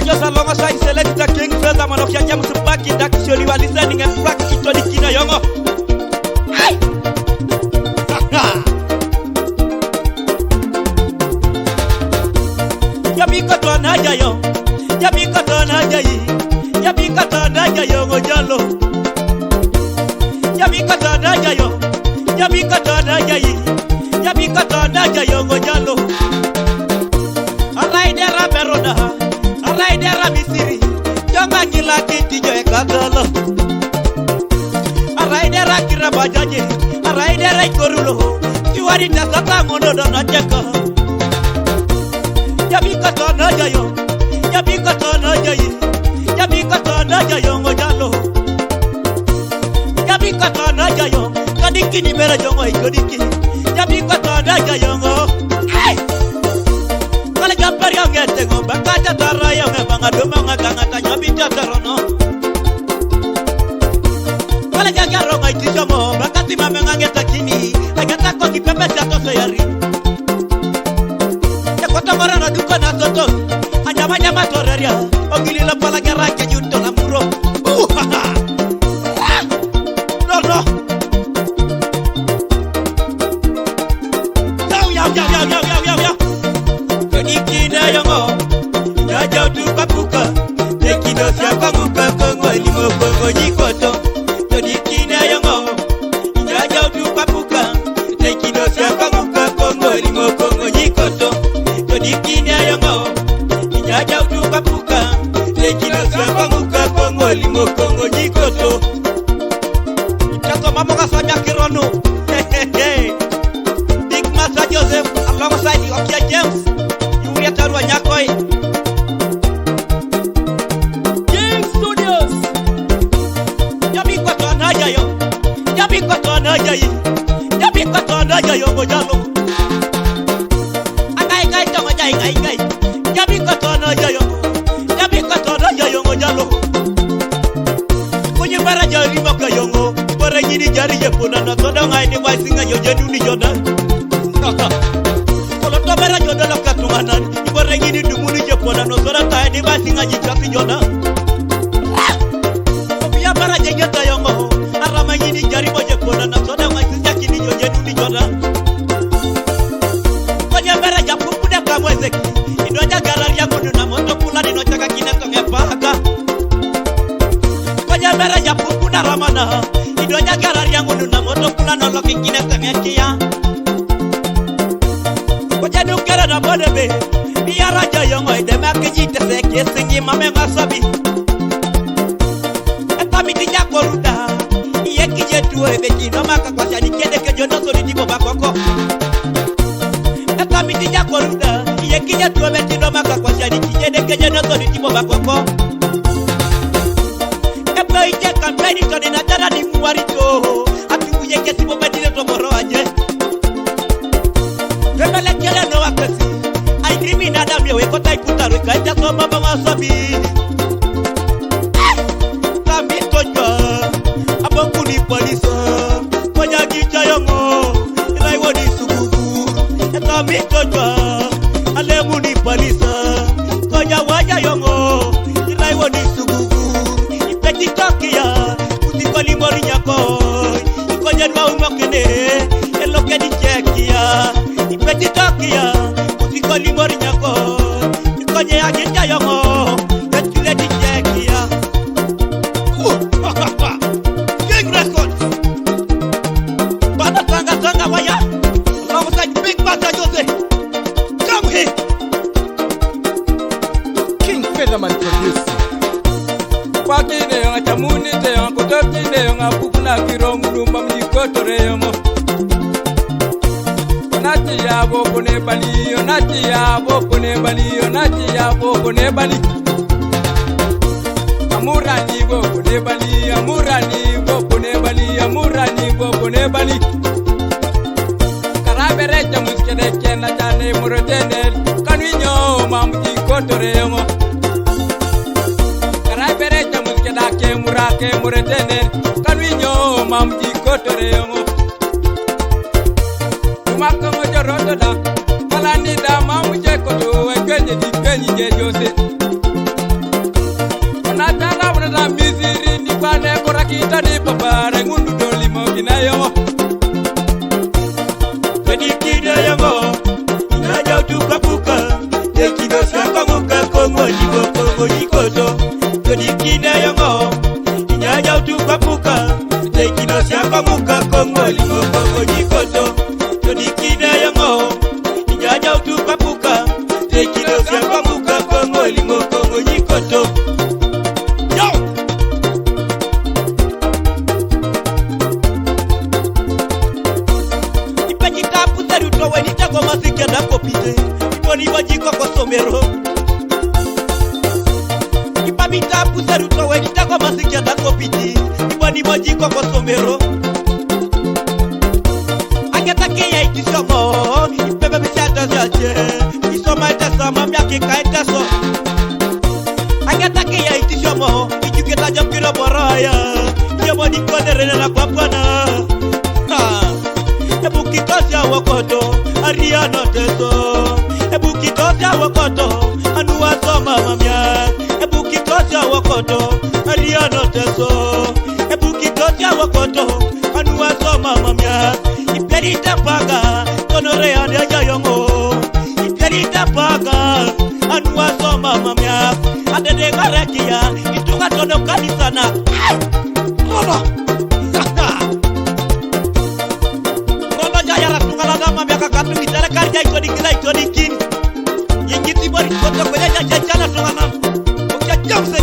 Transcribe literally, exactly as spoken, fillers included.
Just along us, I selected the King Fred, I'm on a James Black, that is your listening and practice to the Kina Yongo. Hey! Yabika to na jayo, yabika to na jayi, yabika to na jayo ngojalo. Yabika to na jayo, yabika to na jayi, yabika to na jayo ngojalo. Araidera beroda, araidera Misiri, jonga ngila kiti jo ekagalo. Araidera kira bajaje, araidera ikorulo, kiwari tasata ngono do na jeka. Yabika to na jayo, yabika to na jayi, yabika to na jayo ngojalo. Yabika to na jayo, kadiki ni bera jongo ikodiki. Yabika to na jayo ngo. Hey! Kala jampar yang ngete ngo, baka jatara yang nge banga duma ngata ngata nyabi jatara no. Kala jagaro ngai tijomo, baka tima menga ngeta kini, agata ko ki pepe sa to so yari. Ekoto mara na duko na toto. Anyama nyama toreria. Ogili la pala gara ke junto na muro. Uh, ha, ha. No, no. Yau, yau, yau, yau, yau, yau, yau, yau. Toni kina yongo. Nyaja utuka puka. Tekino sia kongo ka kongo ni mo kongo ni koto. Toni kina yongo. Nyaja utuka puka. Tekino sia kongo ka kongo ni mo kongo ni koto. Toni kina yongo. Nyaja utuka puka. Tekino sia kongo ka kongo ni mo kongo ni koto. Itaso mamo ka samia kirono. Big Master Joseph alongside Okia James. Yuri atarwa nyakoi. King Studios. Yabi koto na jayo. Yabi koto na jayi. Yabi koto na jayo ngojalo. Akai kai to ngojai kai kai. Yabi koto na jayo. Yabi koto na jayo ngojalo. Kunyi bara jari maka yongo. Bara nyini jari je puna na soda ngai ni wai singa yo je duni jona. Kolo to bara joda la katunganan. Ibore ngini dumuni je pona no sora tai ni basi ngaji chati jona. Obia bara je jota yongo. Arama ngini jari mo je pona no sora ma sija kini jo je duni jona. Konya bara ja pupu da ka mwezeki. Ido ja gararia kudu na moto kula ni no chaka kina to nge paka. Konya bara ja pupu da ramana. Ido ja gararia kudu na moto kula no loki kina to nge kia. Kojanu kera na bole be. Biara ja yongo ide ma kiji te se ke singi mame ngasabi. Eta mi ti ja koruda. Iye kije tuo ebe kino maka kwa shani kede ke jono so ni dibo bakoko. Eta mi ti ja koruda. Iye kije tuo ebe kino maka kwa shani kije de ke jono so ni dibo bakoko. Ebe ije kampeni to ni na jara ni muari to. Ati uye kesi mo bedile to moro aje. Rebele kele no akesi. Ai krimi na dami we kota ikuta ro kai ja so baba wa sabi. Kambi to jwa. Aboku ni polisa. Konya gi jayongo. Ilai woni sugugu. Kambi to jwa. Alemu ni polisa. Konya wa jayongo. Ilai woni sugugu. Ipeti tokia. Utikoli mori nyako. Ikonye nwa umokene, eloke di chekia. Ipeti tokia, utikoli mori nyako. Ikonye agita yongo, etule di chekia. Uh, ha, ha, ha. King Records. Bana sanga sanga waya. Alongside Big Master Jose. Come here. King Featherman Producer. Kwakine yonga chamuni te yonga kutokine yonga kukuna kirongu lumba mjikotore yongo. Onati ya bo kone bali, onati ya bo kone bali, onati ya bo kone bali. Amurani bo kone bali, amurani bo kone bali, amurani bo kone bali. Karabere chamus kede kena chane murotene, kanwinyo mamuji kotore yongo. Karabere chamus keda ke mura ke murotene, kanwinyo mamuji kotore yongo. Umakongo joroto da, kalani da mamuje koto, ekwenye di kwenye je jose. Itani papara ngundu doli mo kinayo. Tedi kinayo mo. Inyaja utuka puka. Tekido siako muka Kongo libo Kongo jikoto. Tedi kinayo mo. Inyaja utuka puka. Tekido siako muka Kongo libo Kongo jikoto. Tedi kinayo mo. Inyaja utuka puka. Tekido siako muka Kongo libo Kongo jikoto. Yo! Ipejita puseru to weni tego masike da kopite. Iponi wajiko kwa somero. Ipamita puseru to weni tego masike da kopite. Iponi wajiko kwa somero. Aketa ke ya itisomo. Ipebe bisata jaje. Isoma ita sama miaki ka ita so. Aketa ke ya itisomo. Ijuketa jokiro boraya. Yebo di kone rene na kwa bwana. Ha. Ebu kitosia wokoto, ariano teso. Ebu kitosia wokoto, anua soma mamia. Ebu kitosia wokoto, ariano teso. Ebu kitosia wokoto, anua soma mamia. Iperita paga, tonore ande jayongo. Iperita paga, anua soma mamia. Adede garakia, itunga tono kanisana. Ai! Robo! Robo jayara tunga la dama miaka katu kitara karja itodi kila itodi kin. Yingiti bori koto kwenye jaja jana tunga nam. Okia jamse